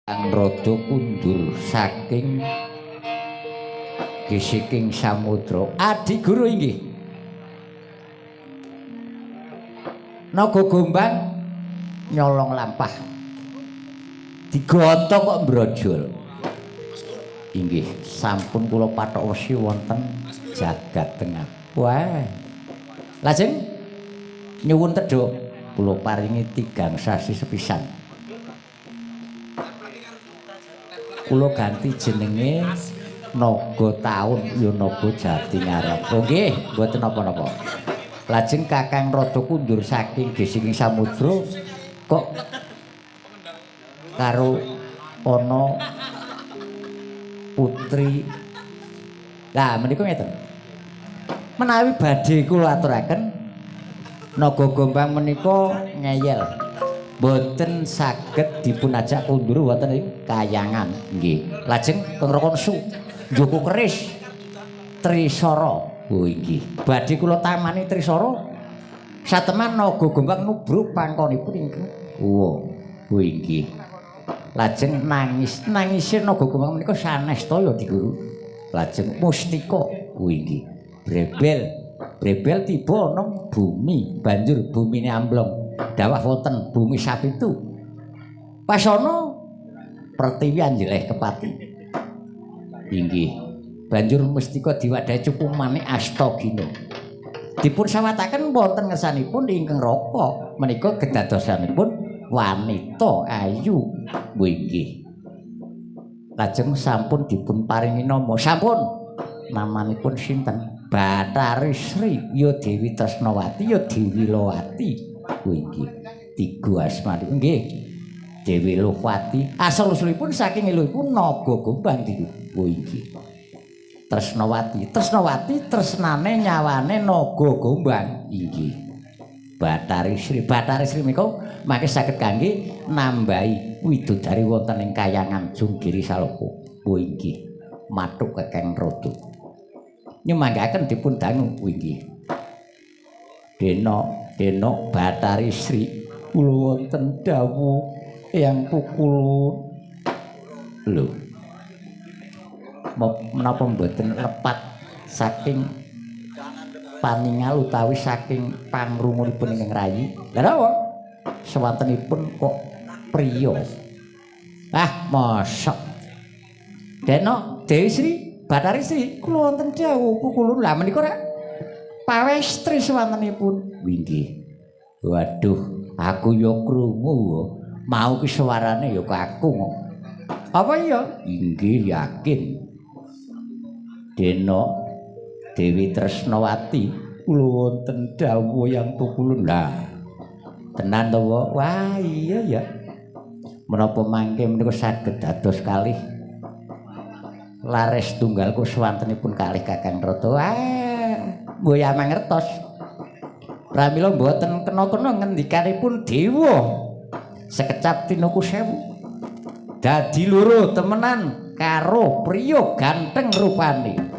Kang rada kundur saking gesiking samudra. Adi guru inggih. Naga Gombang nyolong lampah. Digoto kok mbrojol. Inggih, sampun kula pathok wesi wonten jagat tengah. Wah. Lajeng nyuwun tedhuk kula paringi 3 sasi sepisan. Kula ganti jenenge Naga Taun ya Naga Jatingarep. Oh nggih, mboten napa-napa. Lajeng Kakang rada kundur saking gesiking samudra kok karo ana putri. Lah menika ngeten. Menawi badhe kula aturaken Naga Gombang menika ngeyel. Mboten saged dipun ajak kundur wonten ing kayangan. Nggih. Lajeng Kang Rakansu njoko keris Trisara. Oh inggih. Badhe kula tamani Trisara sateman Naga Gombang nubruk pangkonipun ingkang uwa. Oh inggih. Lajeng nangis, nangise Naga Gombang menika sanes toya diguru. Lajeng mustika. Oh inggih. Brebel, brebel tiba ana bumi, banjur bumine amblong. Dawah wonten bumi sapitu. Pas ana Pertiwi anjeleh kepati. Inggih. Banjur mustika diwadahi cupu manik Astagina. Dipun sawataken wonten ngersanipun ingkang raka menika kedadosanipun wanita ayu. Inggih. Lajeng sampun dipun paringi nama. Sampun. Namanipun sinten? Bathari Sri ya Dewi Tresnawati ya Dewi Lowati. Inggih. Tiga asmani. Nggih. Dewi Lowati. Asal usulipun saking eluhipun Naga Gombang niku. Oh inggih. Tresnawati. Tresnawati tresnane nyawane Naga Gombang. Inggih. Bathari Sri. Bathari Sri menika mangke saged kangge nambahi widodari wonten ing kayangan Junggiri Saloko. Oh inggih. Mathuk Kakang Rada. Nyumanggaken dipun dangu. Inggih. Denok Denok Bathari Sri kula wonten dawuh eyang pukulun. Lho. Menapa mboten lepat saking paningal utawi saking pangrungunipun ingkang rayi? Lha napa? Sewantenipun kok priya. Ah, mosok. Denok Dewi Sri, Bathari Sri kula wonten dawuh pukulun. Lah menika rek pawestri sewantenipun. Inggih. Waduh, aku ya krungu. Mau ki suarane ya kakung. Apa iya? Inggih, yakin. Denok Dewi Tresnawati kula wonten dawuh yang pukulun. Lah, tenan to, Wah, iya ya. Menapa mangke menika saged dados kalih lares tunggal ku swantenipun kalih Kakang Rada. Wah, mbok ya mangertos. Pramila mboten kena-kena ngendikanipun dewa. Sekecap tinuku sewu. Dadi loro temenan karo priya ganteng rupane.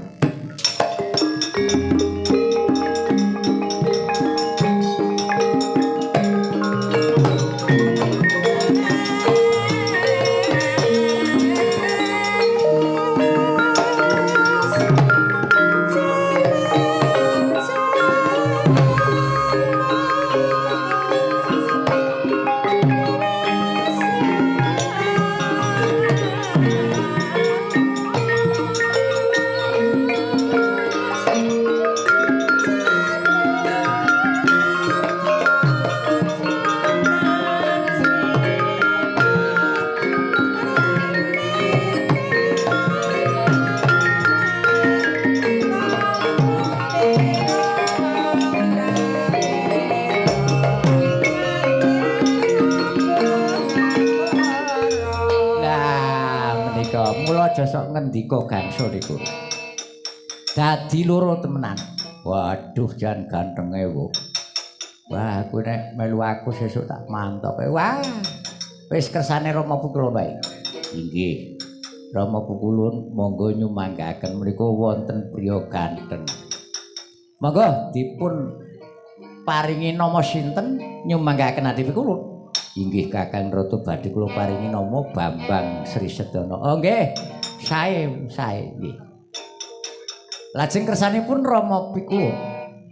Sok ngendika gangsa niku. Dadi loro temenan. Waduh jan gantenge kok. Wah, aku nek melu aku sesuk tak mantoke. Wah. Wis kersane Rama Pukulun wae. Inggih. Rama Pukulun monggo nyumanggaken menika wonten priya ganteng. Monggo dipun paringi nama sinten nyumanggaken adi Pukulun. Inggih Kakang Rata badhe kula paringi nama Bambang Sri Sedana. Oh nggih, sae sae nggih. Lajeng kersanipun Rama Pikula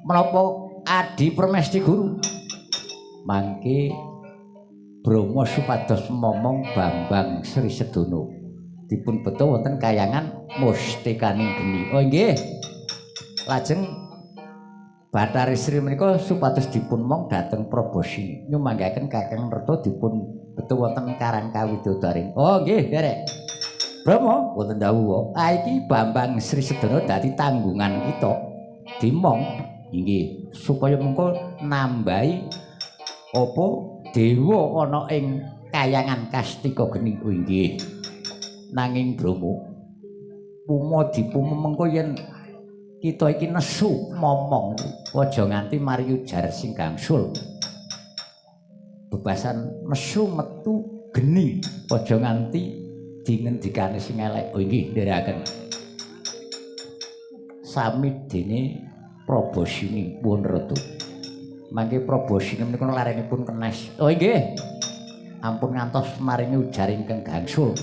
menapa Adi Permesti Guru mangke Brahma supados momong Bambang Sri Sedana dipun beto wonten kayangan mustikaning geni. Oh nggih. Lajeng Bathari Sri menika supados dipun mong dhateng Prabasini nyumanggaken Kakang Rata dipun beto wonten Karang Kawidodaring. Oh nggih, nderek. Brahma wonten dawuh. Ah iki Bambang Sri Sedana dadi tanggungan kita dimong inggih supaya mengko nambahi apa dewa ana ing kayangan Kastika Geni. Oh inggih. Nanging Brahma puma dipuma mengko yen kita iki nesu momong aja nganti mari ujar sing gangsul. Bebasan nesu metu geni aja nganti dingendikane sing elek. Oh inggih nderekaken. Sami dene Prabasini pun Ratu. Mangke Prabasini menika larenipun kenes. Oh inggih. Ampun ngantos maringi ujar ingkang gangsul.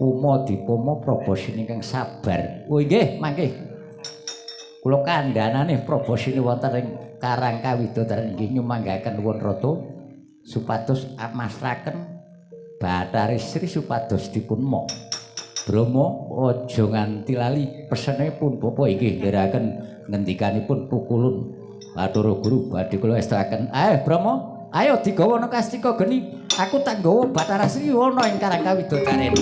Puma dipuma Prabasini ingkang sabar. Oh inggih mangke. Kula kandhanane Prabasini wonten ing Karang Kawidodaran inggih nyumanggaken nuwun Ratu supados masraken Bathari Sri supados dipun mong. Brahma aja nganti lali pesenipun bapa inggih nderekaken ngendikanipun pukulun Bathara Guru badhe kula estakaken. Brahma, ayo digawa nang Kastika Geni. Aku tak nggawa Bathara Sri ana ing Karang Kawidodaren.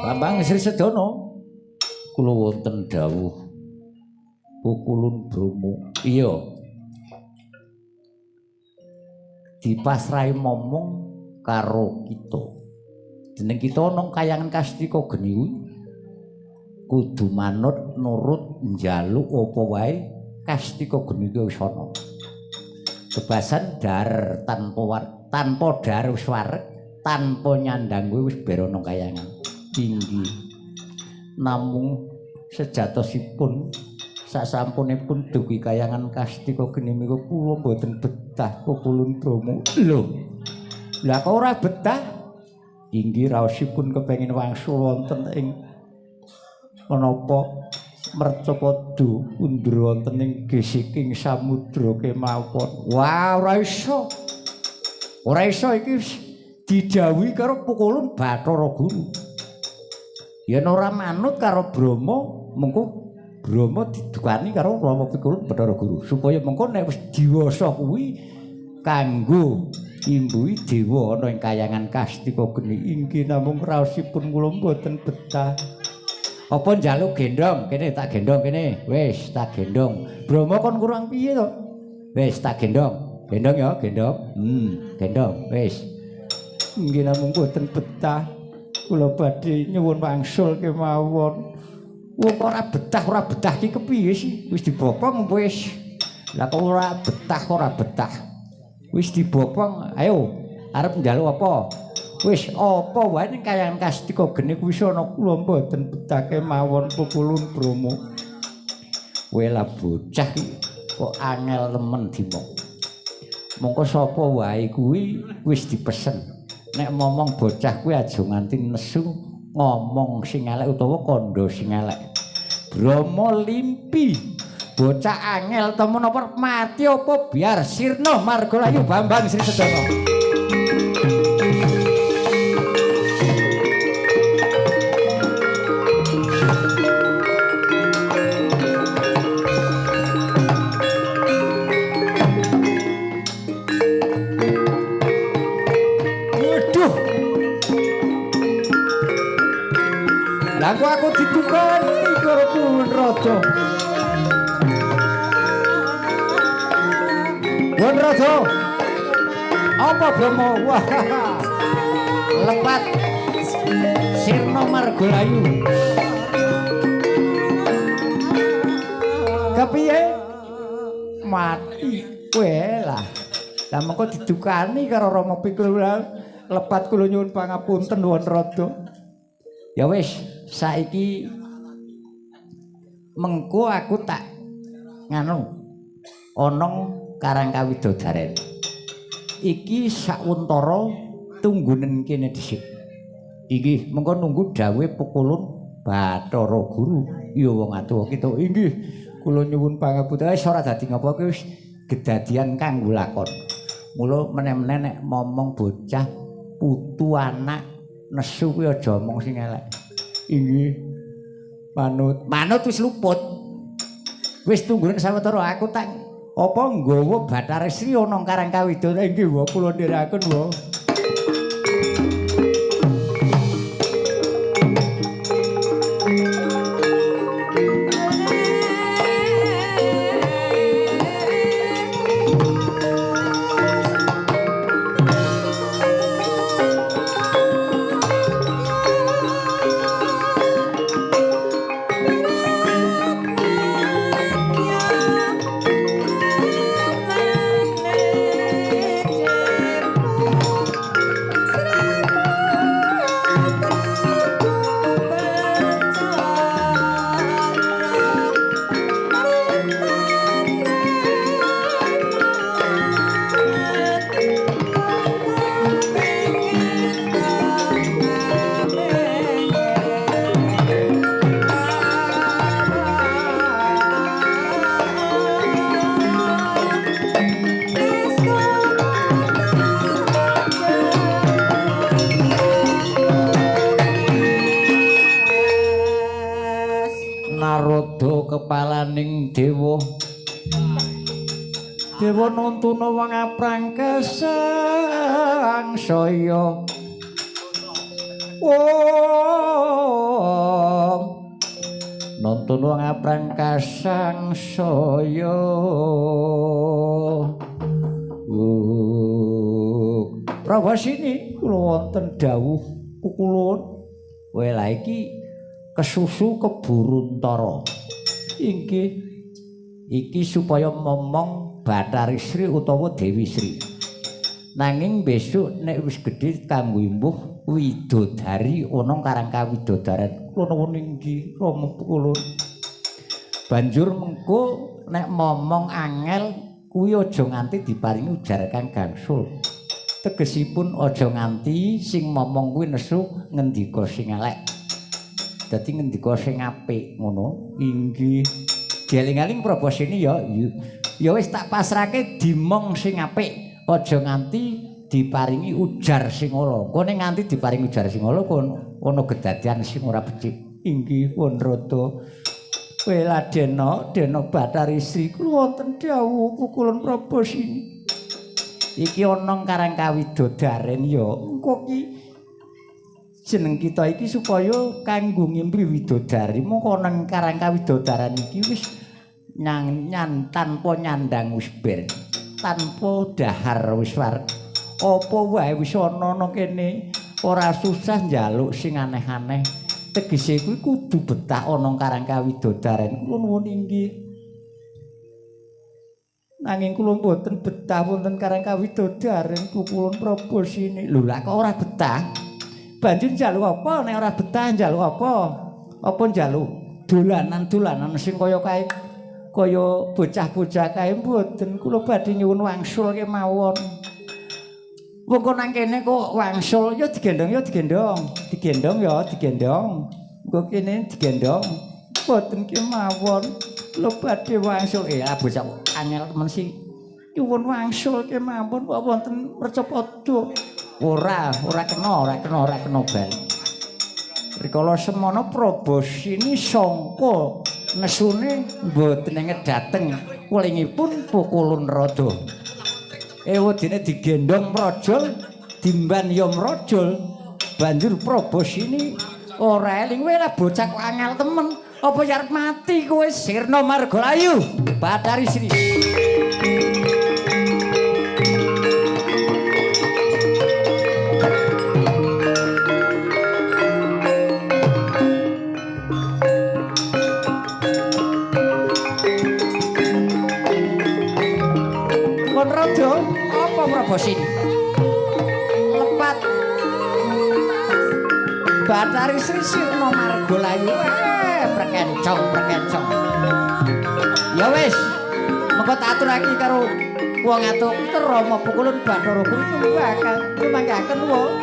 Bambang Sri Sedana kula wonten dawuh pukulun Bromo. Iya. Dipasrahi momong karo kita. Jeneng kita nang kayangan Kastika Geni kuwi. Kudu manut nurut njaluk apa wae Kastika Geni ki wis ana. Bebasan dar tanpa dar wis wareg, tanpa nyandang kuwi wis berono kayangan tinggi. Namung sejatosipun sasampunipun dugi kayangan Kastika Geni menika kula mboten betah Pukulun Brama. Lho. Lah kok ora betah? Inggih raosipun kepengin wangsul wonten ing menapa mercapada undur wonten ing gesiking samudra kemawon. Wah, ora iso. Ora iso iki didhawuhi karo Pukulun Bathara Guru. Yen ora manut karo Brama, mengko Brama didukani karo Rama Pikulun Bathara Guru supaya mengko nek wis diwasa kuwi kanggo imbuhi dewa ana ing kayangan Kastika Geni. Inggih namung raosipun kula mboten betah. Apa njaluk gendong? Kene tak gendong kene. Wis tak gendong. Brama kon kurang piye to? Wis tak gendong. Gendong ya, gendong. Gendong. Wis. Inggih namung mboten betah. Kula badhe nyuwun wangsul kemawon. Wong ora betah iki kepiye sih? Wis dibopong wis. Lah kok ora betah. Wis dibopong, ayo arep njaluk apa? Wis apa wae ning kayangan Kastika Geni kuwi ana kula mboten betah kemawon Pukulun Brama. Kowe lah bocah iki kok angel temen dimong. Mongko sapa wae kuwi wis dipesen. Nek momong bocah kuwi aja nganti nesu ngomong sing elek utawa kandha sing elek. Brama limpi bocah angel temen apa mati apa biar sirna margalayu Bambang Sri Sedana. Waduh. Lah kok aku ditukani karo Pun Raja. Pun Raja. Apa Brama? Wah. Lepat sirna margalayu. Kepiye? Mati kowe lah. Lah mengko didukani karo Rama Pikul lepat kula nyuwun pangapunten Won Raja. Ya wis, saiki mengko aku tak nganu ana Karang Kawidodaren. Iki sawuntara tunggunen kene dhisik. Iki mengko nunggu dawuhe Pukulun Bathara Guru. Ya wong atuwa kita inggih kula nyuwun pangapunten. Wis ora dadi ngapa iki wis kedadian kanggo lakon. Mula meneh-meneh nek momong bocah putu anak nesu kuwi aja omong sing elek. Inggih manut. Manut wis luput. Wis tunggunen sawetara aku tak apa nggawa Bathara Sri ana Karang Kawidodaren. Inggih wa kula nderekaken wa. Kepalaning dewa dewa nuntuna wong aprangkesang saya om nuntun wong aprangkesang saya. Prawasini kula wonten dawuh Pukulun. Kowe lha iki Kesusu keburu ntara. Inggih. Iki supaya momong Bathari Sri utawa Dewi Sri. Nanging besok nek wis gedhe kanggo imbuh widodari ana karang kawidodaran. Kula nuwun inggih Rama Pukulun. Banjur mengko nek momong angel kuwi aja nganti diparingi ujar kang gangsul. Tegesipun aja nganti sing momong kuwi nesu ngendika sing elek. Dadi ngendika sing apik ngono. Inggih. Dieling-eling Prabasini ya. Ya wis tak pasrahke dimong sing apik. Aja nganti diparingi ujar sing ala. Engko nek nganti diparingi ujar sing ala ana kedadian sing ora becik. Inggih pun rada. Wela dena, dena Bathari Sri kula wonten dawuh Pukulun Prabasini. Iki ana karang kawidodaren ya. Engko ki jeneng kita iki supaya kanggo ngimpi widodari. Mongko nang karang kawidodaran iki wis nyan tanpa nyandang wis ber. Tanpa dahar wis war. Apa wae wis ana nang kene, ora susah njaluk sing aneh-aneh. Tegese kuwi kudu betah ana karang kawidodaren. Kula nuwun inggih. Nanging kula mboten betah wonten karang kawidodaren Pukulun Prabasini. Lho lha kok ora betah? Banjur njaluk apa nek ora betah njaluk apa? Apa njaluk dolanan-dolanan sing kaya kae kaya bocah-bocah kae mboten. Kula badhe nyuwun wangsul kemawon. Wong kok nang kene kok wangsul ya digendong ya digendong, digendong ya digendong. Engko kene digendong. Mboten kemawon. Kula badhe wangsul. Bocah angel temen sih. Nyuwun wangsul kemawon kok wonten mercapada. Ora, ora kena, ora kena, ora kena bali. Rikala semana Prabasini sangka nesune mboten ngedateng welingipun Pukulun Rada. Ewadene digendhong mrojol, dimban ya mrojol. Banjur Prabasini ora eling, kowe lah bocah kok angel temen. Apa ya arep mati kowe sirna margalayu? Bathari Sri. Pun Rada, apa Prabasini? Lepat. Bathari Sri sirna margalayu. Prekencong, prekencong. Ya wis, mengko tak aturake karo wong atuk Rama Pukulun Bathara Guru bakal manggaken wong.